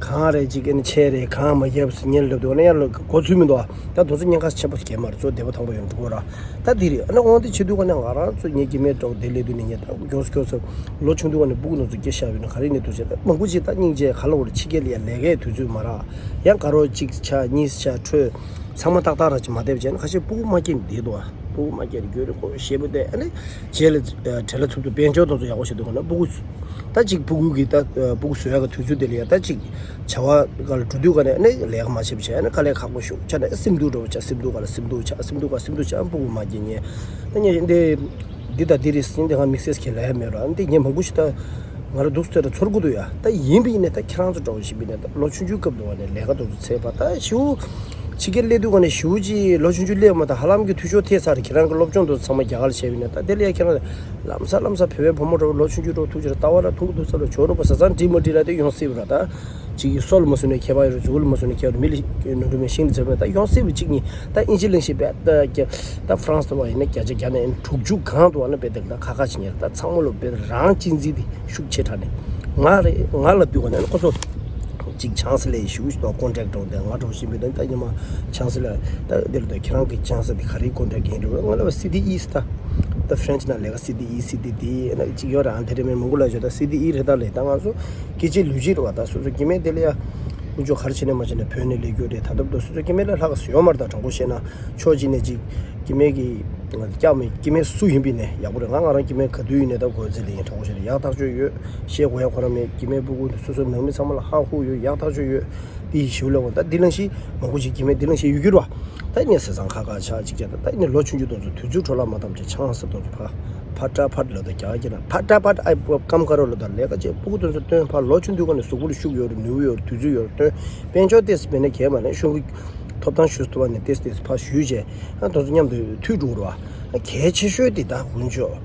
གངས་རེད་ཅིག་ཨ་ནི་ཆེ་རེད་གངས་མ་རྒྱབ་སུ་ཉལ་ལབ་དུས་ཨ་ནི་ཡར་ལ་གོ་ཚུལ་མི་འདུག་ཨ་ད་དུང་ཚོ་ཉེན་ཁ་ཆེན་པོ་སྐྱེ་མ་རེད། ཚོ་བདེ་པོ་ཐང་པོ་ཡོང་འགྲོ་གོ་ར་ད་འདི་རེད། ཨ་ནི་འོང་འདི་བྱེད་དུས་ག་ནས་ང་རང་ཚོ་ངའི་སྐྱེ་དམན་གྲོགས་བདེ་ལས་དུས་ནས་ངས་ད་མགྱོགས་སུ་མགྱོགས་སུ་ལོ་ཆུང་དུས་ག་ནས་སྤུ་གུ་ནང་ཚོ་སྐྱེ་བཞག་ཡོད་ན་ག་རེ་ནས་འདུག་བྱས་ད་མང་པོ་ཅིག་ད་སྙིང་རྗེ་ག་ལ་འོར་ཕྱི་རྒྱལ་ལ་ཡ་ལས་ཀའི་དུས་ཚོད་མ་རག་ཡང་དགའ་རོགས་གཅིག་ཆ་གཉིས་ཆ་འཕྲོད། ཚང་མ་ཏག་ཏག་ར་ཅིག་མ་བསྡད་པ་བྱས་ན་ཁ་ཤས་སྤུ་གུ་མ་སྐྱེས་ནས་བསྡད་འདུག་ཨ། སྤུ་གུ་མ་སྐྱེས་ནས་རྒྱུན་རིང་པོ་ཞེ་པོ་བསྡད་ཨ་ནི་རྗེས་ལ་བྲེལ་ལ་ཚུབ་ཏུ་དཔལ་འབྱོར་དང་ཚོ་ཡག་པོ་བྱེད་འདུག་ག་ན་སྤུ་གུ་ད་ཅིག་སྤུ་གུ་གི་ད་སྤུ་གུ་བཟོ་ཡག་གི་དུས་ཚོད་དེ་ལ་ཡ་ད་ཅིག་བྱ་བ་ག་ལ་འགྲོ་དུས་ག་ནས་ཨ་ནི་ལས་ཀ་མ་བྱེད་པ་བྱས་ཨ་ནི་དཀའ་ལས་ཁག་པོ་ཞུགས་ཆ་ནས་སེམས་སྡུག་འགྲོ་བ་ཆ་སེམས་སྡུག་ག་ལ་སེམས་སྡུག་ཆ་སེམས་སྡུག་ག་སེམས་སྡུག་ཆ་སྤུ་གུ་མ་སྐྱེས་ཉེ་ད་ཉེ་འདི་འདི་དང་འདི་རེད་ཟིན་དེ་ག་དམིགས་བསལ་གྱི་ལས་མེད་ར་འདི་ངས་མང་པོ་ཞིག་ད། ང་རང་འདུག་སེ་ཚོར་གི་འདུག་ཡ། ད་ཡིན་པ་ཡིན་ནའི་ད་ཁྱེད་རང་ཚོ་འདྲ་བོ་ཞིག་ཡིན་ནའི་ད་ལོ་ཆུང་ཆུང་སྐབས་དུ་བ་ནས་ལས་ཀ་དུ་ཚུགས་ཚད་པ་ད་ཞུ། ཕྱི་རྒྱལ་སླེབས་དུས་ག་ནས་ཞུ་ཅི་ལོ་ཆུང་ཆུང་སླེབས་མ་ད་ཧ་ལམ་གི་འཐུས་ཤོར་ཐེབས་ཚར་རེད། ཁྱེད་རང་གི་སློབ་སྦྱོང་དུ་ཚང་མ་རྒྱ་གར་ལ་བྱས་པ་ཡིན་ན་ད་དེ་ལ་ཡ་ཁྱེད་རང་ལམ་སང་ལམ་སང་བོད་པའི་བུ་མོ་འདྲ་བོ་ལོ་ཆུང་ཆུང་འདྲ་བོ་ཐུག་ཅི་ར་ལྟ་བ་ལ་ཐུང་གི་འདུག་ས་ལ་བྱོ་རུ་པ་ཟ་ཚང་འགྲིག་མ་འགྲིག་ལ་དེ་ཡོང་སྲིད་པ་ར་ད། ཅིག་གི་སོ་ལ་མ་སུ་ནས་ཁྱད་པར་ཡོད་རེད། གཟུགས་ལ་མ་སུ་ནས་ཁྱད་པར་མི་ལ་ནོར་འཁྲུལ་མེད་ཤིང་ལ་འཛེར་མེད་ད་ཡོང་སྲིད་པ་གཅིག་གཉིས་ད་ཨིན་ཇི་གླེང་ཤེས་པས་ད་ད་ཧྥ་རན་སི་ད་བ་ཡིན་ན་བརྒྱ་ཆ་བརྒྱ་ནས་ཨིན་དྲུག་ཅུ་གང་འདུག་བ་ན་དཔེ་དེ་ད་ཁ་ཁ་ཕྱིན་ཡ་ད་ཚང་མ་ལོ་དཔེ་རང་གཅེས་འཛིན་དེ་ཤུགས་ཆེ་དྲགས་ནས་ང་རེད་ང་ལ་དུས་ག་ནས་ཁོ་ཚོ་ཅིག་ཆང་ས་ལས་ཞུ་ཞུ་དོ་ཀོན་ཊེག་འགྲོ་དེ་ང་འགྲོ་བཞིན་པའི་ད་ཉི་མ་ཆང་ས་ལ་ད་འདིར་ད་ཁྱེད་རང་གི་ཆང་ས་དེ་ག་རེའི་ཀོན་ཊེག་ཡིན་རེད། ང་ལ་བ་སི་ཏི་ཨི་ས་ད་ད་ཧྥ་རན་སི་ན་ལས་ཀ་སི་ཏི་ཨི་སི་ཏི་དེ་ན་ཅིག་ཡོད་ར་ཨ་དེ་རེ་མེད་མང་པོ་ལ་ཞོ་ད་སི་ཏི་ཨི་རེད་ད་ལས་ད་ང་ཚོ་སྐད་ཆའི་ལུས་སྦྱིས་རེད་བ། ད་སོ་སོ་སྐྱེ་དམན་དེ་ལ་ཡ་ཀུན་སྤྱོད་ག་རེ་བྱས་ནས་མ་བྱས་ནས་བོད་ནས་སླེབས་རྒྱུ་རེད། ད་ལྟ་བར་དུ་སོ་སོ་སྐྱེ་དམན་ལ་ལྷག་ག་ཡོད་མ་རེད། ད་དྲང་པོ་བཤད་ན་ཕྱོགས་གཅིག་ནས་ཅིག་སྐྱེ་དམན་གྱི་ སྐྱབས་མེད་སྐྱེ་དམན་སུ་ཡིན་པ་ཡིན་ནའི་ཡག་པོ་རེད། ང་ང་རང་སྐྱེ་དམན་ག་དུས་ཡིན་ནའི་ད་གོ་ཚེ་ལས་ཡིན་དྲག་པོ་ཞིག་རེད། ཡག་ཐག་ཆོད་ཡོད། བཤད་དགོས་ཡག་ཁོ་རང་མེད། སྐྱེ་དམན་སྤུ་གུ་འདི་སོ་སོའི་ནང་མི་ཚང་མ་ལ་ཧ་ཧུ་ཡོད། ཡག་ཐག་ཆོད་ཡོད། དེ་ཡི་ཞིའུ་ལ་འོང་ད་འདི་ལང་ཤི་མང་པོ་ཞིག་སྐྱེ་དམན་འདི་ལང་ཤི་ཡོད་རྒྱུ་རེད་བ། ད་ནས་ཟས་གཙང་ཁ་ཁ་ཆག་ཅིག་བྱས། ད་ད་ནས་ལོ་ཆུང་ཆུང་དེ་ཚོ་དུས་ཚོད་འཕྲོ་བརླག་མ་བཏང་བྱས། ཆང་ཟེར་དེ་ཚོ་ཕ་ཕ་ཏྲ་ཕ་ལ་ད་རྒྱ་གར་སྐད་ན་ཕ་ཏྲ་ཕ་ཨ་ཀམ་ཀ་རོ་ལ་ད་ལས་ཀ་བྱས། སྤུ་གུ་དེ་ཚོ་སྟོན། ཕ་ལོ་ཆུང་དུས་ཀ་ནས་གཟུགས་པོ་ལ་ཤུགས་ཡོད་རེད། ནུས་པ་ཡོད་རེད། དུས་ཚོད་ཡོད་རེད། སྟོན། དཔལ་འབྱོར་ཏོག་ཙམ་མེད་ན་གལ་མ་ནས་གཞུང་གི་ཐོབ་ཐང་ཞུ་ཐུབ་པ་ནས་ཏོག་ཙམ་ཏོག་ཙམ་ཕར་ཞུས་བྱས། ཨ་དེ་ཚོ་མཉམ་དུ་མཐུད་འགྲོ་རོགས། ཨ་གལ་ཆེ་ཤོས་དེ་ད་དཀོན་མཆོག་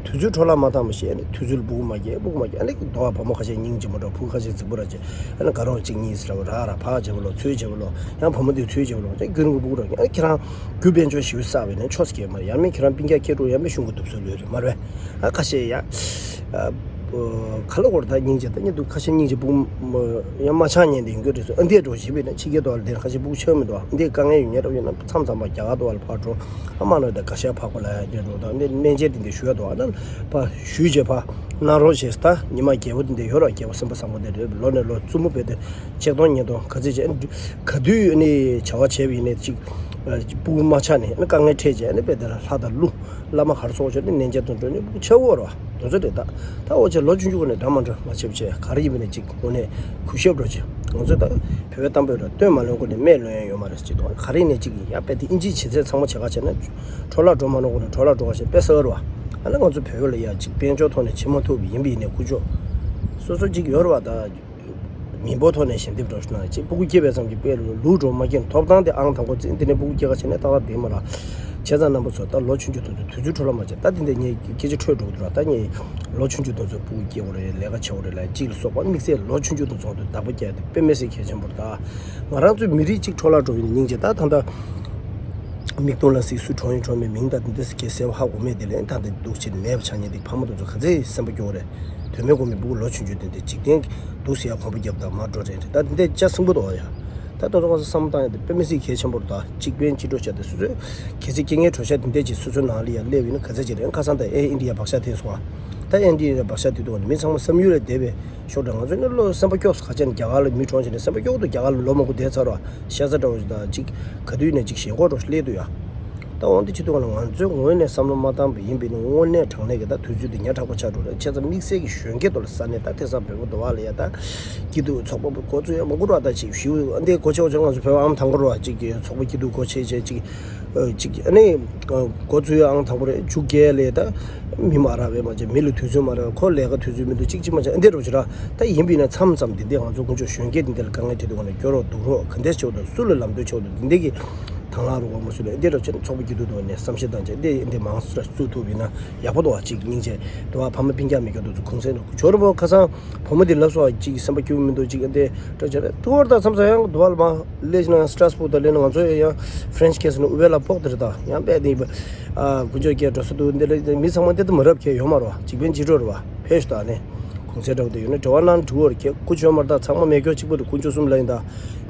དུས་ཚོད་འཕྲོ་བརླག་མ་བཏང་བ་བྱས་ནས། དུས་ཚོད་ལ་སྤུ་གུ་མ་སྐྱེས། སྤུ་གུ་མ་སྐྱེས། ཨ་ནི་རྡོ་བ་བུ་མོ་ཁ་ཤས་སྙིང་རྗེ་མོ་འདྲ། བུ་ཁ་ཤས་རྫིག་པོ་འདྲ་བྱས། ཨ་ནི་དགའ་རོགས་གཅིག་གཉིས་ཟེར་བ་ར་ར་ཕར་བྱེད་པ་ལོ། ཚུར་བྱེད་པ་ལོ། ཡང་བུ་མོ་དེ་ཚུར་བྱེད་པ་ལོ། ཨ་རྒྱུན་རིང་པོ་སྤུ་གུ་འདྲ། ཨ་ནི་ཁྱེད་རང་རྒྱུ་དཔལ་འབྱོར་ཞེ་པོ་བསགས་པ་ཡིན་ན་ཆོག་ཟེར་གྱི་མ་རེད། ཡང་མིན་ཁྱེད་རང་སྤུན་ཀྱག་སྐྱེ་འགྲོ། ཡང་མིན་གཞུང་གི་གདུབ་སྲོལ་ལོས་རེད་མ་རེད། ཨ་ཁ་ཤས་ཡ། ཨ་ཁ་ལོ་སྐོར་ད་སྙིང་རྗེ། ད་ཉེ་དུ་ཁ་ཤས་སྙིང་རྗེ་སྤུ་གུ་ཡང་མ་ཆགས་ཉན་དེ་ཡིན་གྱི་རེད་སོ། ཨ་འདིའི་འགྲོ་བཞིན་པས་ན་ཕྱི་རྒྱལ་དུ་བ་ལ་དེར་ཁ་ཤས་སྤུ་གུ་ཆགས་མི་འདུག་ཨ་འདིའི་དཀའ་ངལ་ཡོད་ཉེ་རབས་ཡོད་ན་མཚམས་མཚམས་པ་རྒྱ་གར་དུ་བ་ལ་ཕར་འགྲོ། ཨ་མ་ནོ་དེ་ག་ཤ་ཕག་པ་ལ་ཡ་འགྲོ་འདུག་ཨ་འདི་སྨན་ཆས་དེ་འདི་ཞུ་ཡ་འདུག་ཨ་ན་ཕ་ཞུས་བྱས་ཕ་གནང་རོགས་བྱས། ད་ཉི་མ་རྒྱལ་པོ་དེ་འདི་ཡོད་ར། རྒྱལ་པོ་སེམས་པ་བཟང་པོ་དེ་རེད། ལོ་ནས་ལོ་བཙུན་མོ་བས་དེ་ཆིག་སྟོང་ཉིས་སྟོང་ག་ཚོད་བྱས། ག་དུས་ནི་བྱ་བ་བྱས་པ་ཡིན་ནའི་ཅིག་སྤུ་གུ་མ་ཆགས་ནས་ཨ་ནི་དཀའ་ངལ་འཕྲད་བྱས། ཨ་ནི་བས་དེ་ལ་ལྷ་དང་ཀླུ། བླ་མ་གར་སོགས་བྱས་ནས་ནན་ཅན་དུ་འགྲོ་ནས་སྤུ་གུ་ཆགས་འོར་བ་དེ་ཚོ་རེད། ད་ད་འོ་ཅེ་ལོ་ཆུང་ཆུང་ནས་འདྲ་མ་འདྲ་མ་བྱེད་བྱས་ག་རེ་ཡིན་པ་ནས་ཅིག་དངོས་གནས་གུས་ཞབས་འགྲོ་བྱས། ང་ཚོས་ད་བོད་པའི་གཏམ་དཔེ་ར་སྟོན་མ་ལོན་གོ་ནས་སྨད་ལོན་ཡ་ཡོད་མ་རེད་ཅིག་དང་། ག་རེ་ནས་ཅིག་ཡ་དཔེ་དེ་ཨིན་ཇིའི་བྱེད་ཚད་ཚང་མ་བྱེད་ག་བྱས་ན་འཕྲོ་བརླག་འགྲོ་མ་ནོར་གོ་ནས་འཕྲོ་བརླག་འགྲོ་བ་ཞིག་དཔེ་གསར་བ། ཨ་ནི་ང་ཚོ་བོད་པ་ལ་ཡ་ཅིག་དཔལ་འབྱོར་ཐོག་ནས་བྱེད་མ་ཐུབ་པ་ཡིན་པ་ཡིན་ནས་ཀུ་ཅོ་སོ་སོ་ཅིག་ཡོད་རེད་བ། ད། མི་འབོར་ཐོག་ནས་ཞལ་འདེབས་འགྲོ་ན་ཅིག་སྤུ་གུ་སྐྱེས་པའི་ཙམ་གྱིས་དཔེ་ལུག་འགྲོ་མ་སྐྱེས་ཐོབ་ཐང་དེ་ཨང་དང་པོ་བརྩི། འདི་ནས་སྤུ་གུ་སྐྱེས་ཁ་བྱས་ནས་ཏག་ཏག་བསྡད་མ་ར། བྱས་ཙང་རྣམ་པ་ཚོ་ད་ལོ་ཆུང་ཆུང་དེ་ཚོ་དུས་ཚོད་འཕྲོ་བརླག་མ་བྱེད། ད་འདི་འདྲ་ངས་སྐད་ཆ་འཕྲོས་འགྲོ་གི་འདུག་ར། ད་ངས་ལོ་ཆུང་ཆུང་དེ་ཚོ་སྤུ་གུ་སྐྱེས་འོ་རེད། ལས་ཀ་བྱེད་འོ་རེད་ལ་ཅིག་ལ་སོགས་པ་དམིགས་བསལ་ལོ་ཆུང་ཆུང་དེ་ཚོ་དུ་བདག་པོ་རྒྱག་དེ་དཔེ་མི་སྲིད་གལ་ཆེན་པོ་རེད། ད་ང་རང་ཚོའི་མི་རིགས་གཅིག་འཕྲོ་བརླག་འགྲོ་བའི་སྙིང་རྗེ། ད་ད་ལྟ་མིག་མཐོང་ལ་གཟིགས། སུ་གྲོངས་ཡིན་གྲོངས་མེད་མིང་དང་འདི་འདྲ་གས་གསལ་པོ་ཧ་གོ་མེད། དེ་ལས་ད་འདི་འདུག་ཕྱིན་མེད་པ་ཆགས་ཉེན་འདི་ཕ་མ་དེ་ཚོ་ག་ཚོད་སེམས་པ་སྐྱོ་བ་རེད། དོན་མེད་དགོས་མེད་སྤུ་གུ་ལོ་ཆུང་ཆུང་དེ་འདྲ་འཇིག་རྟེན་གྱི་འདུག་ཟེར་ཡ་གོམ་པ་རྒྱབ་དང་མར་འགྲོ་རན་རེད། ད་འདི་འདྲ་ཅག་སྲིན་པོ་འདུག་ཡ། ད་དེ་ཚོ་ག་ཚོད་བསམ་བློ་བཏང་ཡ་དེ་དཔེ་མི་སྲིད་གལ་ཆེན་པོ་རེད། ད་གཅིག་ཕན་གཅིག་གྲོགས་བྱས་ཏེ་སོ་སོའི་གལ་སྲིད་རྐྱེན་ངན་གྲོགས་ཤ་དེ་འདྲ་ཅིག་སོ་སོའི་ནང་ལ་ཡ་སླེབས་ཡིན་ན་ག་ཚོད་ཅིག་རེད། ཁ་སང་ད་ཨེ་ཨིན་ཌི་ཡ་བག་ཆགས་ཐེབས་སོང་ཨ། ད་ཨེ་ཨིན་ཌི་ཡ་བག་ཆགས་དེ་འདུག་ནི་མི་ཚང་མ་བསམ་ཡུལ་ལས་འདས་པའི་ཤོག་དྲ། ང་ཚོ་ནི་བློ་སེམས་པ་སྐྱོ་སོང་། ཁ་ཆེ་ནས་རྒྱ་གར་ལ་མི་གྲོངས་བྱས་ནས་སེམས་པ་སྐྱོ་གི་འདུག་རྒྱ་གར་ལ་ལོ་མང་པོ་བསྡད་ཚར་བ། ཤ་ཚ་འདྲ་བོ་ཞིག་དང་གཅིག་ག་དུས་ནས་གཅིག་ཞེན་ཁོག་འདྲ་བོ་ཞིག་སླེབས་འདུག་ཡ། ད་འོང་དེ་བྱེད་དུས་ག་ལ་ང་ཚོའི་ངོས་ནས་བསམ་བློ་མ་བཏང་པ་ཡིན་པས་ན་དངོས་གནས་དྲང་གནས་ཀྱི་ད་དུས་ཚོད་འདི་ཉག་ཕྲ་པོ་ཆགས་འགྲོ་རེད། བྱས་ཙང་དམིགས་བསལ་གྱི་གཞོན་སྐྱེས་དེ་ལ་ས་གནས་ད་དེང་སང་བོད་པ་འདུག་བ་ལ་ཡ་ད་སྐྱིད་སྡུག་ཚོགས་པ་འགོ་ཚུགས་ཡ་མང་པོ་ར། ད་ཅིག་ཞིའུ་འདི་སྒོ་ཕྱེ་བ་ཆ་ང་ཚོ་བོད་པ་ཨང་དང་པོ་ར། ཅིག་གི་ཚོགས་པ་སྐྱིད་སྡུག་སྒོ་ཕྱེ་བྱས་ཅིག་ཅིག་ཨ་ནི་འགོ་ཚུགས་ཡ་ཨང་དང་པོ་རེད། མཇུག་རྒྱག་ལས་ད་མི་མ་རག་པས་མ་བྱས། མི་ལ་དུས་ཚོད་མ་རག་ཁོ་ལས་ཀ་དུས་ཚོད་མི་འདུག་ཅིག་ཅིག་མ་བྱས་འདི་འདྲ་བྱེད་ར། ད་ཡིན་པས་ན་མཚམས་མཚམས་འདི་འདྲའི་ང་ཚོ་དཀོན་མཆོག་གཞོན་སྐྱེས་འདི་འདྲ་ལ་དཀའ་ངལ་འཕྲད་དུས་ག་ནས་སྐྱོ་རོགས་སྡུག་རོགས་ག་འདྲས་བྱེད་འོ་དང་སུ་ལ་ལམ་སྟོན་བྱེད་འོ་དང་འདི་འདྲས་ཀྱི་དང་བླངས་རོགས་མ་སུ་ལ་འདི་འདྲ་བྱས་ནས་ཚོགས་པ་སྐྱིད་སྡུག་ཐོག་ནས་བསམ་ཤེས་བཏང་བྱས་འདི་འདི་མང་སུ་ར་བཙུགས་ཐུབ་པས་ན་ཡག་པོ་འདུག་བ། ཅིག་སྙིང་རྗེ་འདུག་བ། ཕ་མ་སྤུན་ཀྱག་མི་སྐྱོ་འདུག་ཚོ་གུང་སེང་འདུག་ཇོ་རི་བོ་ཁ་སང་བུ་མོ་འདི་ལབ་སོང་བ། ཅིག་སེམས་པ་སྐྱིད་པོ་མི་འདུག་ཅིག་འདི་འདྲ་བྱས་ར་ཐུ་བར་དང་མཚམས་མཚམས་ཡང་འདུག་བ་ལ་མ་སླེབས་ན་སི་ཊ་ར་སི་སྦུག་དང་སླེབས་ན་ང་ཚོ་ཡང་ཕ་རན་སི་ཁ་སང་ནས་ཨུ་བེ་ལ་ཕོག་དེ་རེད། ད་ཡང་པས་འདི་ཨ་དཀོན་མཆོག་སྐྱེས་འགྲོ་ས་འདུག་འདི་ལ་མི་ཚང་མ་འདི་ད་མ་རབས་ཁྱེད་ཡོད་མ་རེད་བ། འཇིག་རྟེན་འཇིག་འགྲོ་རེད་བ། ཕེབས་ཤོག་ད་ནི་གུང་སེང་འདྲ་བོ་དེ་ཡོད་ན་འབྲེལ་བ་གནང་འགྲོ་བར་ཁྱེད་སྐུ་མཆོད་མར་ད་ཚང་མ་མེད་སྐྱོ་གཅིག་པ་རེད། དཀོན་མཆོག་གསུམ་ལ་ཡིན་ད།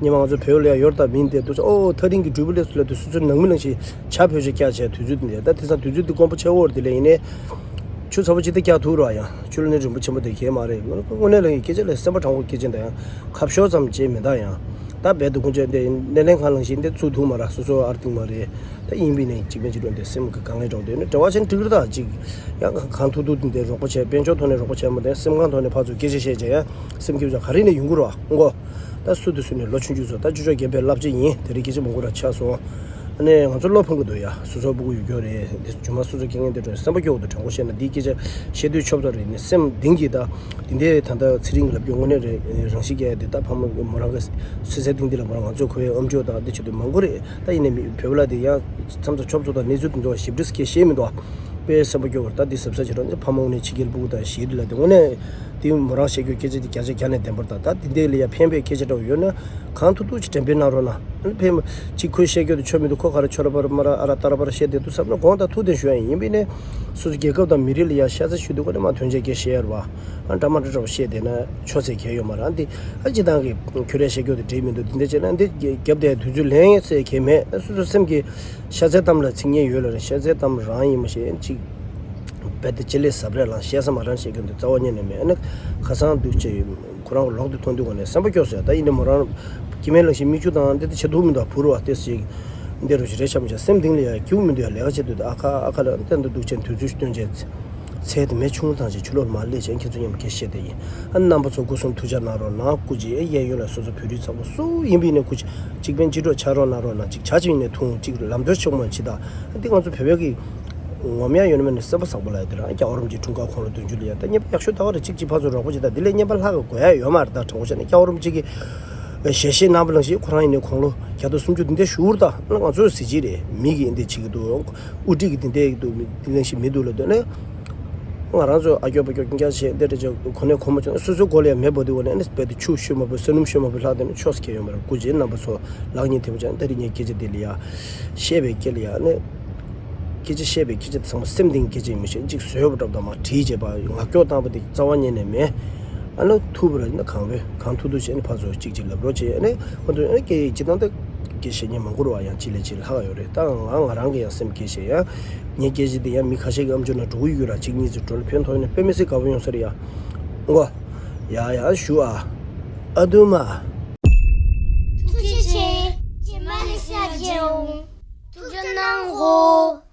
ཉི་མ་ང་ཚོ་བོད་ལ་ཡང་ཡོད་ད་མིན་དེ་འདུག་ས། ཨོ་ཐག་རིང་གི་འགྲུལ་པ་སླེབས་སུ་སླེབས་དུས་སོ་སོའི་ནང་མི་ནང་བཞིན་ཇ་ཕོད་ཆེ་བཀྱག་བྱས་དུས་ཚོད་འདི་ད་དེང་སང་དུས་ཚོད་འདི་དཀོན་པོ་ཆེ་བོ་རེད། དེ་ལས་ཡིན་ནའི་ཆུ་ཚ་པོ་ཅིག་ད་བཀྱག་ཐུབ་ར། ཡང་ཆུ་ལ་ནི་རིན་པོ་ཆེན་པོ་དེ་གས་མ་རེད། དངོས་གནས་ལ་ཡིན་སྐད་ཆ་ལ་སེམས་པ་དྲང་པོ་སྐད་ཆ་འདི་ཡང་ཁ་ཤོར་ཙམ་བྱས་མི་ད་ཡང་ད་རྦད་དེ་དཀོན་མཆོག་འདི་སྣེ་ལེན་ཁང་ནང་བཞིན་འདི་བཙུགས་ཐུབ་མ་ར། སོ་སོ་ཨར་ཐིང་མ་རེད། ད་ཡིན་པས་ནས་འཇིག་རྟེན་འཇིག་རྟེན་དེ་སེམས་ཀྱི་དཀའ་ངལ་འདྲ་བོ་དེ་ནི་འབྲེལ་བ་ཆེན་འགྲིག་རེད། ད་ཅིག་ཡང་གང་ཐུབ་ཐུབ་དེ་འདྲའི་རོགས་པ་བྱས། དཔལ་འབྱོར་ཐོག་ནས་རོགས་པ་བྱས་མ་དེ་སེམས་ཁང་ཐོག་ནས་ཕར་ཚུར་སྐད་ཆ་བཤད་བྱས་ཡང་སེམས་སྐྱིད་པོ་ཅང་ག་རེ་ནས་ཡོང་གི་རེད་བ། ཨང་གོ། ད་སུ་དེ་སུ་ནས་ལོ་ཆུང་ཆུང་ཚོ་ད་ཅོ་ཅོ་རྒན་པའི་བསླབ་བྱ་ཡིན། དེ་རིང་སྐད་ཆ་མང་པོ་ར་ཆགས་སོང་། ཨ་ནས་ང་ཚོ་བློ་ཕམ་གི་འདུག་ཡ། སོ་སོ་སྤུ་གུ་ཡོད་རྒྱུ་རེད། འདི་རྒྱུ་མ་སོ་སོ་རྐྱེན་ངན་དེ་འགྲོ་སེམས་པ་སྐྱོ་བོ་དང་དྲང་པོ་བཤད་ན་འདིའི་སྐད་ཆ་བཤད་དུས་ཆོབ་ཚོ་རེད། ནས་སེམས་གཏིང་གི་ད་འདི་འདྲའི་ད་ལྟ་ཚེ་རིང་གི་ལབ་རྒྱུ་དངོས་གནས་རེད། རང་ཤི་རྒྱག་ཡ་དེ་ད་ཕ་མ་མོ་རང་གི་སུ་ཚེ་གཏིང་འདི་ལ་མོ་རང་ང་ཚོས་ཁོའི་ཨམ་ཅོག་དང་འདི་བྱེད་དུས་མང་པོ་རེད། ད་ཡིན་ནའི་མི་བོད་པ་ལ་དེ་ཡང་མཚམས་མཚམས་ཆོབ་ཚོ་དང་གནས་ཚུལ་དེ་ཚོ་ཞིབ་ཕྲ་སྐད་བཤད་མི་འདུག་ཨ། དཔེ་སེམས་པ་སྐྱོ་བར་ད་འདི་གཟབ་གཟབ་བྱེད་རོགས། ཕ་མ་དངོས་གནས་ཕྱི་རྒྱལ་སྤུ་གུ་དང་ཞི་བདེ་ལ་དེ་དངོས་གནས་དེ་མོ་རང་བཤད་རྒྱུ་སྐད་ཆ་དེ་བརྒྱ་ཆ་བརྒྱ་ནས་བདེན་པར་ད་ད་དེ་འདྲའི་ལ་ཡ་ཕན་པའི་སྐད་ཆ་འདྲ་བོ་ཡོད་ན་གང་ཐུབ་ཐུབ་ཅིག་དྲན་སྤེལ་གནང་རོགས་གནང་། ཨ་ནི་ཕན་ཅིག་ཁོས་བཤད་རྒྱུ་དེ་ཆོ་མི་འདུག་ཁོ་ག་རེ་ཆོ་ར་པ་ར་མ་ར་ཨ་ར་ཏ་ར་པ་ར་བཤད་བསྡད་འདུག་བསམ་ན་དགོངས་དག་ཐུགས་བདེན་ཞུ་ཡ་ཡིན། ཡིན་པས་ནས་སོ་སོ་རྒྱལ་ཁབ་དང་མི་རིགས་ལ་ཡ་ཤ་ཚ་ཞུ་འདུག་ག་ནས་མ་དོན་ཆེན་སྐད་བཤད་ཡ་ར་བ། ཨ་འདྲ་མ་འདྲ་འདྲ་བོ་བཤད་བསྡད་ན་ཆོ་ཚེ་གལ་ཡོད་མ་རེད། ཨ་འདི་ཨ་སྤྱི་བཏང་གི་ཁྱོད་རས་བཤད་རྒྱུ་དེ་འགྲིག་མི་འདུག་འདི་འདྲ་བྱས་ན་འདི་རྒྱབ་དེ་དུས་ཚོད་ལེན་ཚེ་གལ་མེད། སོ་སོ་སེམས་ཀྱི་ཤ་ཚའི་གཏམ་ལ་ཚིག་ངན་ཡོད་ལ་རེད། ཤ་ཚའི་གཏམ་རང་ཡིན་མ་ཤེས་ཅིག་རྦད་དེ་ཅི་ལས་ཟབ་རེད་ལ་བཤད་ས་མ་རང་བཤད་མཁན་དེ་རྩ་བ་ཉིད་ནས་མེད། ཨ་ནི་ཁ་སང་འདུག་ཅེས་ཁོ་རང་ལོག་ཏུ་མཐོང་དུས་གོ་ནས་སེམས་པ་སྐྱོ་སོང་། ད་ཡིན་ནའི་མོ་རང་སྐྱེ་དམན་ལ་ཞིག་མིག་ཆུ་དང་འདི་ལྟ་བྱེད་ཐུབ་མི་འདུག་བུ་རུ་བ་ཏེ་ཞིག་ འདི་རུ་ཞིག་རེད་ཤག་མི་ཤག་སེམས་གཏིང་ལ་ཡ་སྐྱིད་པོ་མི་འདུག་ཡ། ལས་ཀ་བྱེད་དུས་ཨ་ཁ་ཨ་ཁ་ལ་གཏན་དུ་འདུག་ཅན་དུས་ཚོད་སྟོན་བྱས། ཚལ་དེ་མེ་ཆུང་ངུ་ཐང་ཆད་ཆུ་ལོག་མ་སླེབས་ཅན་ཁྱེད་ཚོ་མཉམ་སྐད་བཤད་དེ་ཡིན། ཨ་རྣམ་པ་ཚོ་སྒོ་གསུམ་ཐུགས་ཅག་གནང་རོགས་གནང་། སྐུ་མཁྱེན། གཡས་གཡོན་ལ་སོ་སོ་བོད་རིགས་ཚང་མ་སུ་ཡིན་པ་ཡིན་ནའི་སྐུ་མཁྱེན། གཅིག་ཕན་གཅིག་གྲོགས་ཆགས་རོགས་གནང་། རོགས་གནང་། གཅིག་བྱ་གཅིག་ཡིན་ནའི་ཐུང་། གཅིག་ལམ་སྟོན་ཆེན་མོ་བྱེད་དང་། འདི་ང་ཚོ་བོད་པའི་གི་ངོམ་ཡ་ཡོད་ན་མེད་ན་སེམས་པ་བཟང་པོ་ལ་ཡ། དེ་རང་སྐྱ་བོ་རམ་གྱི་འཁྲུངས་སྐར་དགུང་ལོ་བདུན་ཅུ་ལ་ཡ། ད་བརྙན་པ་ཡག་ཤོས་ད་ག་རེ། གཅིག་གཅིག་ཕར་ཚུར་རོགས་པ་བྱེད་དང་། འདི་ལས་བརྙན་པ་ལྷག་གི་དགོས་ཡ་ཡོད་མ་རེད། ད་དྲང་པོ་བཤད་ན་སྐྱ་བོ་རམ་གྱི་གི་ཞལ་བཞེས་གནང་བ་ནང་བཞིན་ཁོ་རང་ཡིན་ནའི་དགུང་ལོ་བརྒྱ་དང་སུམ་ཅུ་འདི་འདྲ་བཞུགས་དང་། ང་ཚོའི་གཟི་བརྗིད་རེད། མི་གིས་འདི་བྱེད་ཀྱི་འདུག་དབུ་ཁྲིད་ཀྱིས་འདི་འདྲ་ཡེད་ཀྱི་འདུག་འདི་ནང་བཞིན་མི་འདུག་ལབ་དུས་ནས། ང་རང་ཚོ་ཨ་སྐྱོ་པ་སྐྱོ་སྐྱོ་བྱས་འདི་འདྲ་བྱས་གོ་གནས་གོ་མ་བྱུང་། སོ་སོའི་མགོ་ལ་ཡང་མེ་འབར་དུས་འོ་ནས་ཨ་ནི་དཔེ་དེ་ཆུ་བཤོས་མ་བུ་ས་སྣུམ་བཤོས་མ་བུ་ལྷག་དེ་ནི་ཆོས་སུ་ཁྱེར་ཡོང་བར་སྐུ་མཁྱེན། རྣམ་པ་ཚོ་ལག་གཉིས་ཐལ་མོ་སྦྱར། འདི་རིང་ངས་སྐད་ཆ་འདི་ལ་ཡ་བཤད་པའི་སྐད་ལ་ཡ་ནི། སྐད་ཆ་བཤད་པའི་སྐད་ཆ་ཚང་མ་སེམས་གཏིང་སྐད་ཆ་ཡིན་མི་ཤེས། གཅིག་བཟོས་པ་འདྲ་པོ་དང་མ་བྲིས་བྱས་པ་ངག་སྐྱོར་བཏང་པ་དེ་རྩ་བ་ཉིད་ནས་མེད། ཨ་ནི་ཐུབ་པ་ར་ཡིན་ན་གང་བས་གང་ཐུབ་ཐུབ་བྱས་ནས་ཕར་ཚུར་གཅིག་གཅིག་ལབ་རོགས་བྱས། ཨ་ནི་ཁོ་ཚོས་ཨ་ནི་སྐད་ཡིག་སྤྱི་བཏང་དེ་སྐད་བཤད་མཁན་མང་པོ་རེད་པ། ཡང་གཅིག་ལས་གཅིག་ལྷག་ཡོད་རེད། ད་ང་ང་རང་གི་ཡང་སེམས་སྐད་བཤད་ཡ། ངའི་སྐད་ཆ་འདི་ཡང་མི་ཁ་ཤས་ཀྱི་ཨམ་ཅོག་ནང་འགྲོ་གི་ཡོད་ར། གཅིག་གཉིས་ཙམ་འགྲོ་ལ་ཕན་ཐོགས་ཡོད་ན་དཔེ་མི་སྲིད་དགའ་པོ་ཡོང་ས་རེད་ཡ། ཨོ། ཡ་ཡ་ཞུ་ཨ། ཨ་དུ་མ། ཐུགས་རྗེ་ཆེ། རྗེས་མ་ནས་བཤད་རྒྱུ་ཡོང་། ཐུགས་རྗེ་གནང་གོ།